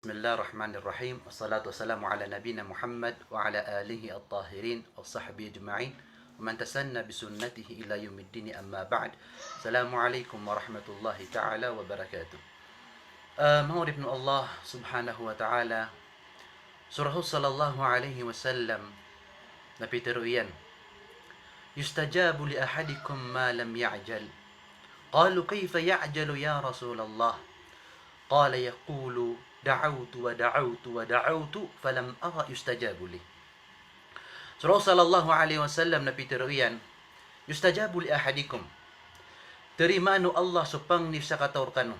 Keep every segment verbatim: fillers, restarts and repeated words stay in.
Bismillahirrahmanirrahim. Wassalatu wassalamu ala nabiyina Muhammad wa ala alihi at-tahirin wa sahbihi ajma'in. Wa man tasanna bi sunnatihi ila yaumiddin, amma ba'd. Assalamu alaikum warahmatullahi ta'ala wabarakatuh. Ah, manga oripn o Allah subhanahu wa ta'ala, so Rasul sallallahu alaihi wasallam na pitharo iyan, "Yustajabu li ahadikum ma lam ya'jal." Qalu, "Kaifa ya'jalu ya Rasulallah?" Qala, "Yaqulu, da'awtu wa da'awtu wa da'awtu, falam ara yustajabu li." So Rasul sallallahu alaihi wasallam na pitharo iyan, "Yustajabu li ahadikum." Tarimaan o Allah so pangni o sakataw rkano.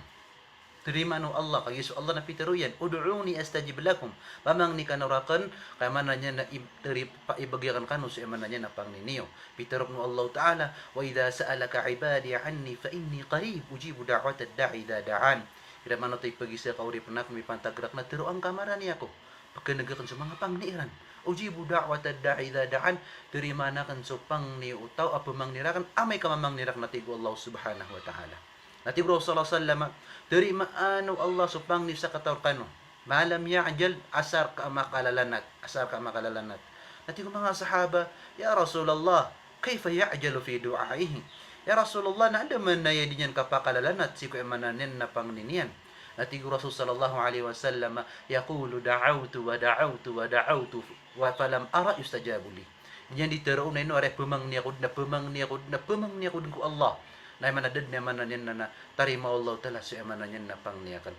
Tarimaan o Allah, kagiya so Allah na pitharo iyan, "Ud'uni astajib lakum." Pamangni kano rakn, ka aya maana niyan na ib-, tari-, pa-, ibgay akn kano so aya maana niyan na pangni niyo. Pitharo o Allah Ta'ala, "Wa idha sa'alaka ibadi anni fa inni qarib, ujibu da'watad da'i idha da'an." Igira maana oto ipagisa ka oripn akn, mipantag rakn, na tharoa ngka marani ako. Pkhan'g akn so manga pangni iran. "Ujibu da'watad da'i idha da'an." Tarimaan akn so pangni o taw a pmangni rakn, amay ka mamangni rakn, na tig o Allah subhanahu wa ta'ala. Na tig o Rasul sallallahu alaihi wasallam, tarimaan o Allah so pangni o sakataw rkano. Ma lam ya'jal, asar ka a makalalanat, asar ka a makalalanat. Na tig o manga sahaba, "Ya Rasulallah, kaifa ya'jalu fi du'aihi?" Ya Rasulullah, na andamanaya i di niyan kapakalalanat sii ko aya maana niyan na pangni niyan? Na tig o Rasul sallallahu alaihi wasallam, "Yaqulu da'awtu wa da'awtu wa da'awtu wa falam ara yustajabu li." Di niyan di tharoon a ino ari a pmangni ako dn, a pmangni ako dn, a pmangni ako dn ko Allah. Na aya maana dn, aya maana niyan na, na tarimaa o Allah Ta'ala so aya maana niyan na pangni akn.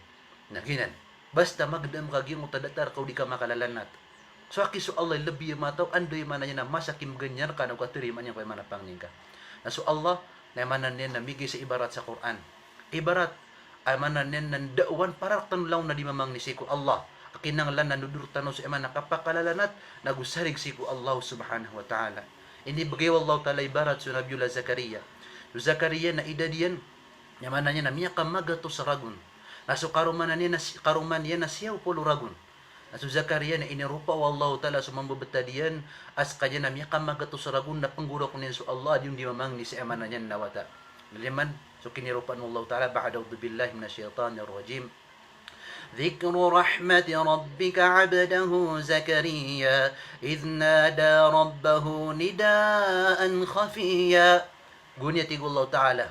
Na giyanan. Basta magdam ka giyangkoto a datar ka o di ka makalalanat. So aki so Allah i lbi a mataw, anda aya maana niyan na masa a kimbgan iyan rka na go katarimaan iyan ko aya maana pangni ngka. Na so Allah, na aya maana niyan na migay sa ibarat sa Qur'an. Ibarat, aya maana niyan na ndaowan para rktano langon a di mamangni sii ko Allah. A kinanglan na ndodor tano so aya maana kapakalalanat, na go sarig sii ko Allah subhanahu wa ta'ala. Inibgay o Allah Ta'ala ibarat so Nabiyullah Zakaria. So Zakaria na idad iyan, aya maana niyan na miyakamagatos a ragon. Na so karoma niyan na si-, karoma niyan na siyaw polo ragon. Na so Zakaria na iniropa o Allah Ta'ala so mambebetad iyan, a skaniyan na miyakamagatos a ragon na pnggoraok iyan so Allah, a di on di mamangni sii aya maana niyan na wata. Laliman so kiniropaan o Allah Ta'ala, ba'da a'udhu billahi minash shaitanir rajim. Dhikru rahmati rabbika abdahu Zakariya, idh nada rabbahu nidaan khafiyya. Gowani a tig o Allah Ta'ala.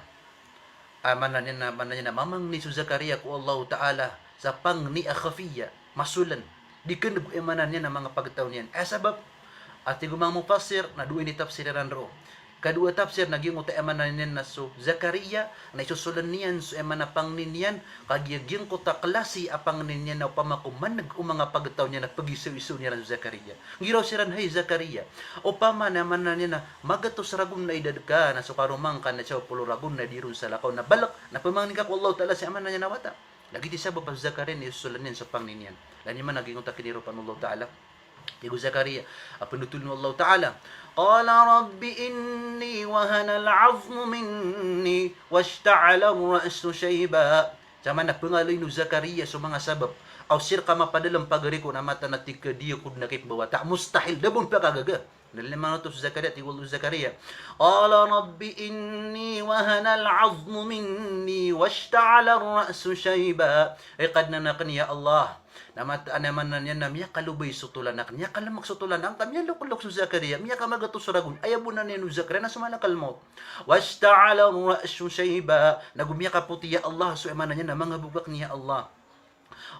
Aya maana niyan na, maana niyan na mamangni so Zakaria ko Allah Ta'ala sa pangni a khafiyya, masolan. Di kn bo aya maana niyan na manga pagtaw niyan. Aya sabap, a tig o manga mufassir, na dowa i initafsir iran roo. Kadowa a tafsir na giyangkoto aya maana niyan na so Zakaria, na isosolan iyan so aya maana pangni niyan, kagiya giyangkoto a klasi a pangni niyan na opama ko man'g o manga pagtaw niyan na pagisawisaw iran so Zakaria. Nggiraw siran, "Hay Zakaria, opama na aya maana niyan na magatos ragon a idad ka, na so karoma ngka na siyaw polo ragon a di ron salakaw na balk, na pmangni ka ko Allah Ta'ala sii aya maana niyan na wata." Lagid i sabap a so Zakaria na isosolan iyan so pangni niyan. Lagid man a giyangkoto a kiniropaan o Allah Ta'ala. Tig o Zakaria, a pnotholn o Allah Ta'ala, qala rabbi inni wahanal azmu minni washta'alar ra'su shayba. Sa maana pngaloy o Zakaria so manga sabap a o sii rka mapadalm pagari ko na mataan a tig ka di ako dn a kipmbawata. Mustahil, da bo on pakagaga. Na laliman oto so Zakaria, tig o Allah Zakaria, qala rabbi inni wahanal azmu minni washta'alar ra'su shayba. Ay Kadnan akn, ya Allah, na mataan a aya maana niyan na miyakalobay so tolan akn, miyakalmk so tolan akn, ka miyaloklok so Zakaria, miyakamagatos ragon, aya bo na niyan o Zakaria na so malakal maut. Washta'alar ra'su shayba, na go miyakapoti, ya Allah, so aya maana niyan na manga bok akn, ya Allah.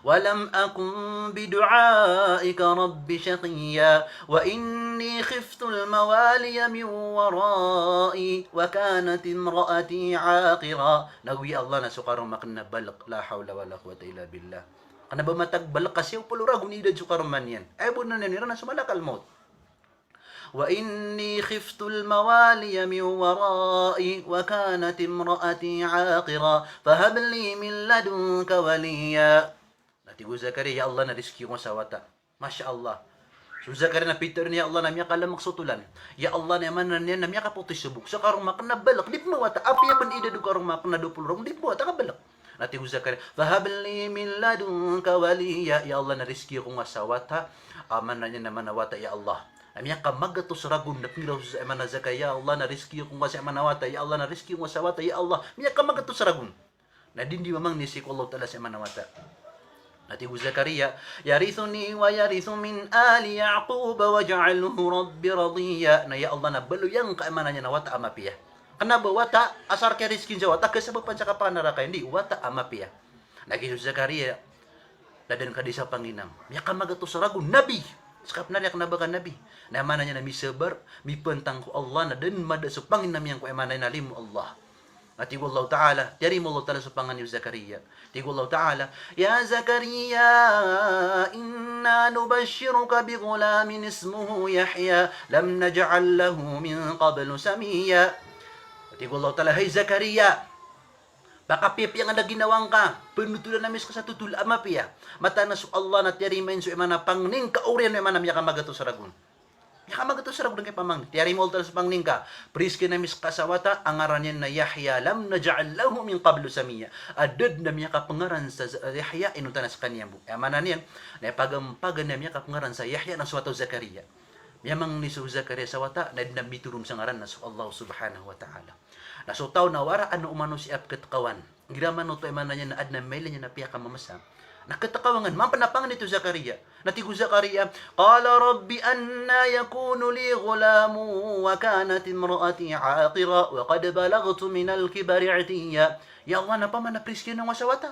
Walam akun bidu'aika rabbi shaqiyya, wa inni khiftul mawaliya min wara'i, wa kanatimra'ati aqira. Na go, ya Allah, na so karoma akn na balk, la hawla wala quwwata illa billah. Kna ba matag balk ka siyaw polo ragon i idad so karoma niyan. Aya bo na niyan iran na so malakal maut. Wa inni khiftul mawaliya min wara'i wa kanatimra'ati aqira, fahab li min ladunka waliyya. Na tig o Zakaria, ya Allah, na rizki ako ngka sa wata. Masha Allah. So Zakaria na pitharo iyan, ya Allah, na miyakalmk so tolan. Ya Allah, na aya maana niyan na miyakapoti so bok. So karoma akn na balk, di pmbawata. Apiya pn idad o karoma akn na dowa polo ragon, di pmbawata ka balk. Na tig o Zakaria, fahab li min ladunka waliyya, ya Allah, na rizki ako ngka sa wata, a maana niyan na mana wata, ya Allah. Na miyakamagatos ragon, na pnggiraw so aya maana Zakaria, ya Allah, na rizki ako ngka sa aya maana wata, ya Allah, na rizki ako ngka sa wata, ya Allah. Miyakamagatos ragon. Na di on di mamangni sii ko Allah Ta'ala sa aya maana wata. Na tig o Zakaria, "Yarithuni wa yarithu min ali Ya'qub waj'alhu rabbi radiyya." Na ya Allah, na baloy angka, aya maana niyan na wata a mapiya. Kena ba wata, asar ka rizki sa wata, kasabapan sa kapakanaraka, aya di, wata a mapiya. Na giyoto so Zakaria, na da den ka di sa panginam. Miyakamagatos ragon, nabi. Seka pen a riya kena ba ka nabi. Na aya maana niyan na misabar, mipantang ko Allah, na da den mada so panginam iyan ko aya maana niyan na limo o Allah. Na tig o Allah Ta'ala, tiyarima o Allah Ta'ala so pangni o Zakaria. Tig o Allah Ta'ala, "Ya Zakaria, inna nubashshiruka bi ghulamin ismuhu Yahya, lam naj'al lahu min qablu samiyya." Tig o Allah Ta'ala, "Hay Zakaria, pakapiyapiya angka ginawa ngka, penotolan ami seka sa totol a mapiya." Mataan a so Allah na tiyarima iyan so aya maana pangni ngka oriyan o aya maana miyakamagatos ragon. Miyakamagatos ragon angkai pamangni. Tiyarima o Allah Ta'ala so pangni ngka. Perizkian ami seka sa wata a ngaran iyan na Yahya, lam naj'al lahu min qablu samiyya. A da den a miyakapengaran sa Yahya, inonta na sekaniyan bo. Aya maana niyan, na aya paganpagan a miyakapengaran sa Yahya na so wata o Zakaria. Miyamangni so Zakaria sa wata, na da den a mitoron sa ngaran na so Allah Subhanahu wa Ta'ala. Na so taw na waraan o manosiya a peketekawan. Igira man oto, aya maana niyan na aden a mailay niyan a piyakamamesa. Na ketekawan, mambo na pangni to Zakaria. Na tig o Zakaria, "Qala rabbi anna yakunu li ghulamun wa kanat imra'ati aqira wa qad balaghtu minal kibari itiyya." Ya Allah, na paman a perizkian ako sa wata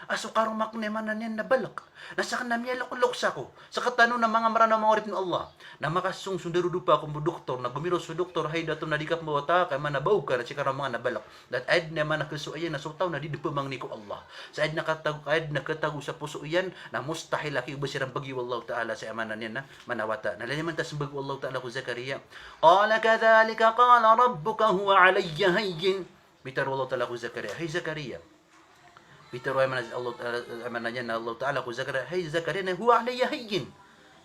a so karoma aken, aya maana niyan na balek. Na saken na miyaloklok sako. Sekatano na manga Mranaw, manga oripen o Allah. Na makasong so ndarodopa ko bo doktor, na gomiraw so doktor, "Hay dato, na di ka pembawata, ka aya maana ba oka na si karoma ngka na balek." Da aden a aya maana kesowa iyan na so taw na di den pemangni ko Allah. Sa aden a ketago, aden a ketago sa poso iyan, na mustahil a kiyoba siran bagi o Allah Ta'ala sa aya maana niyan na maana wata. Na lalayon ta sembag o Allah Ta'ala ko Zakaria. Qala kadhalika qala rabbuka huwa alayya hayyin. Pitaro o Allah Ta'ala ko Zakaria, "Hay Zakaria." Pitaro aya maana Allah Ta'ala, aya maana niyan na Allah Ta'ala ko Zakaria, "Hay Zakaria, na huwa alayya hayyin."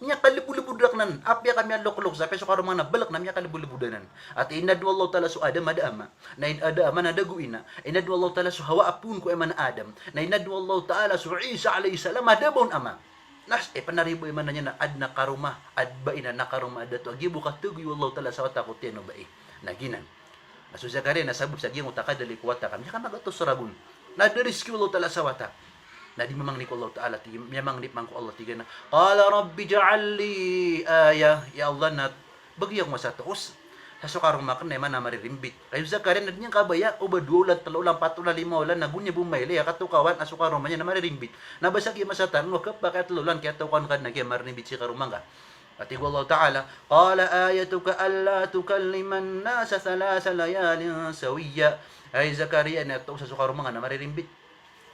Miyakalebolebod raken anan, apiya ka miyaloklok sa, apiya so karoma ngka na balek na miyakalebolebod anan. Ati inadn o Allah Ta'ala so Adam a da ama. Na in-, a da ama na da go ina. Inadn o Allah Ta'ala so Hawa a poon ko aya maana Adam. Na inadn o Allah Ta'ala so Isa alayhis salam a da ba on ama. Na, eh, penaribo aya maana niyan na aden a karoma, aden ba ina na karoma a dato a giya bo katagoy o Allah Ta'ala sa wata ko tiyan o bai. Na giyanan. Na so Zakaria na sabap sa giyangkoto a kadali ko wata ka miyakamagatos ragon. Na da rizki o Allah Ta'ala sa wata. Na di mamangni ko Allah Ta'ala, tig iyan, miyamangni pman ko Allah, tig iyan a, "Qala rabbi ij'al li ayah." Ya Allah, na bagi ako nga sa toos sa so karoma aken na aya maana maririmbit. Kagiya so Zakaria na di niyan kabaya o ba dowa olan, telo olan, pat olan, lima olan, na go niyan bo mailay a katokawan a so karoma niyan na maririmbit. Na ba sa giya masa tano, kepakay a telo olan kiyatokawan ka na giya maririmbit si karoma ngka. Tig o Allah Ta'ala, "Qala ayatuka alla tukalliman nasa thalatha layalin sawiyya." Hay Zakaria, na toos a so karoma ngka na maririmbit.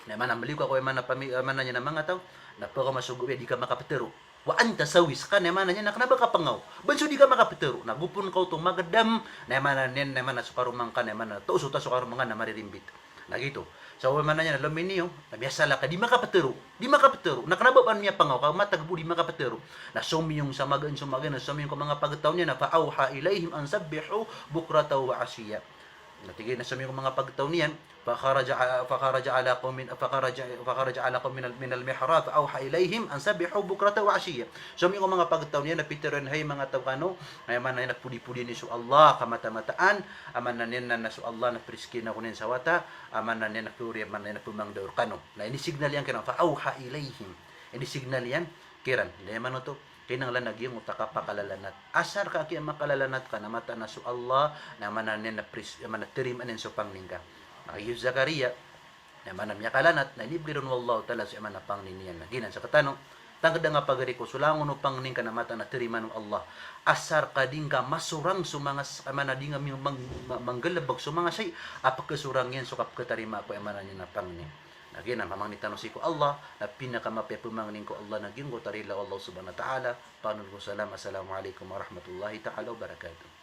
Na aya maana meliyo ka ko aya maana pami-, aya maana niyan na manga taw, na pekamasogo iya di ka makapetero. Wa anta sawi, seka na aya maana niyan na kena ba ka pengaw. Bes so di ka makapetero. Na go pon ka oto magedam, na aya maana niyan, na aya maana so karoma ngka, na aya maana toos oto a so karoma ngka na maririmbit. Na giyoto. Sa aya maana niyan na lominiyo, na miyasala ka di makapetero. Di makapetero. Na kena ba pn miyapengaw ka matag bo di makapetero. Na somiyong sa magaan, so magaan, na somiyong ko manga pagtaw niyan, na fa awha ilayhim an sabbihu bukratan wa ashiyya. Na tig iyan na somiyong ko manga pagtaw niyan, fa kharaja, fa kharaja ala qawmin, fa kharaja, fa kharaja ala qawmin minal, minal mihrab, fa awha ilayhim an sabbihu bukratan wa ashiyya. Somiyong ko manga pagtaw niyan na pitero iyan, hay manga taw kano, aya maana niyan na podi-podi niyo so Allah ka mata-mataan, aya maana niyan na, na so Allah na perizkian ako niyan sa wata, aya maana niyan na kori, aya maana niyan na pemangdaor kano. Na inisignal iyan kiran, fa awha ilayhim. Inisignal iyan kiran. Na aya maana oto, kinanglan a giyangkoto a kapakalalanat. Asar ka kiyamakalalanat ka na mataan a so Allah, na aya maana niyan na peris-, aya maana terimaan iyan so pangni ngka. Na giya so Zakaria, na aya maana miyakalanat, na inibegay ron o Allah Ta'ala so aya maana pangni niyan. Na giyanan sekatano, tangked a nga pagari ko so langon o pangni ngka na mataan a terimaan o Allah. Asar ka di ngka masorang so manga s-, aya maana di ngka mi-, mang-, ma-, manggalebek so manga shay a pekesorang iyan so kapeketarima ko aya maana niyan na pangni. Na giyanan pamangni tano sii ko Allah, na pinakamapiya a pemangni ko Allah na giyangkoto a rila o Allah Subhanahu wa Ta'ala. Panon ko salam, assalamu alaikum warahmatullahi ta'ala wabarakatuh.